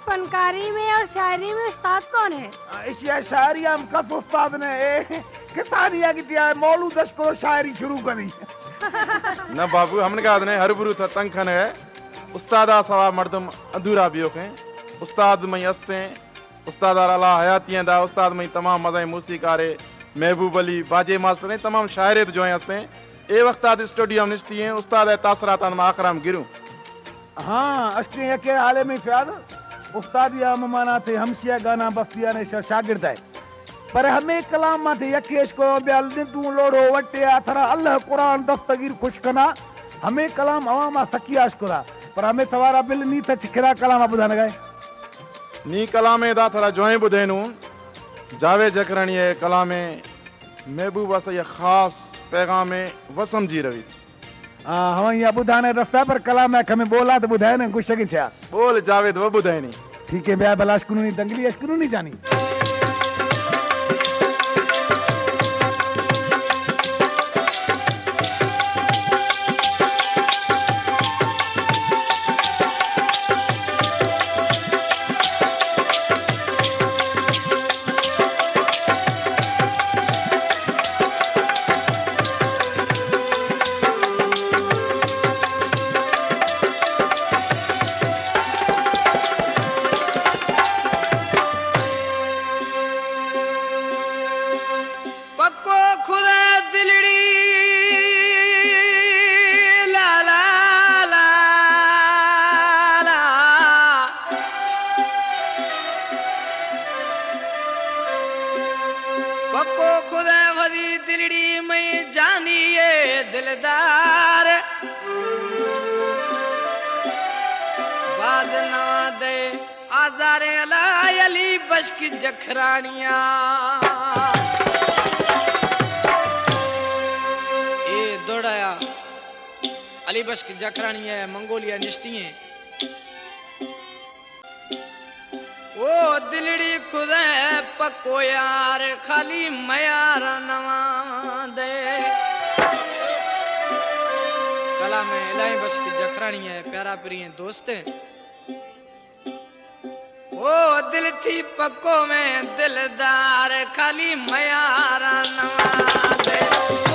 فنکاری میں اور شاعری میں استاد کون ہے؟ ایشی ءَ شاعری ءَ ہم کس استاد نہ اے۔ کسانی ءَ کہ تیا مولود اش کرو شاعری شروع کری۔ نہ بابو، ہمنگاد نے ہر برو تھا تنگ کھن ہے۔ استاد ءَ سوا مردم ادھورا بیوکیں۔ استاد مئی استیں۔ استاد ءَ را اللہ حیاتی ایں دا۔ استاد مئی تمام مزائیں موسیقارے، محبوب علی، باجے ماسٹر ایں، تمام شاعرے تو جوائیں استیں۔ اے وقت آد اسٹوڈیو ہم نشتی ایں۔ استاد ءِ تاثراتان ما آخر ہم گروں۔ ہاں، اشکیں یکے عالم فیاض، استادی ءَ ممانات ہمشی ءَ گانا بستیان شا-، شاگرد ءَ۔ پر ہمے کلام ما تے یکے اشکو بیال نندوں لوڑو وٹے آ تھرا اللہ قرآن دستگیر خوش کنا۔ ہمے کلام عوام ءَ سکی اشکدا۔ پر ہمے توارا بل نی تچ کرا کلام ءَ بدھانگائے۔ نی کلام ءَ دا تھرا جوائیں بدھینوں۔ جاوید جکھرانی ءِ کلام ءَ محبوب ءَ سیا خاص پیغام ءَ و سمجھی رویت۔ آ، ہمائی ءَ بدھانے رستہ پر کلام ءَ کمیں بولات بدھائینے گوشگیں چیا۔ بول جاوید و بدھائینے۔ ٹھیک ہے، بیا بلا اشکنونی دنگلی اشکنونی جانی۔ پکو خدا دلڑی لا لا لا لا۔ پکو خدا وزی دلڑی میں جانی اے دلدار۔ باز نواں دے آزاریں علا علی بشک جکھرانیاں۔ اے دوڑایا علی بشک جکھرانی ءِ منگولی ءَ نشتی ایں۔ او دلڑی خدے پکو یار خالی میار نواں دے۔ کلام الہی بشک جکھرانی ءِ پیارا پریں دوست ایں۔ او دل تھی پکو میں دلدار خالی میارا نواں دے۔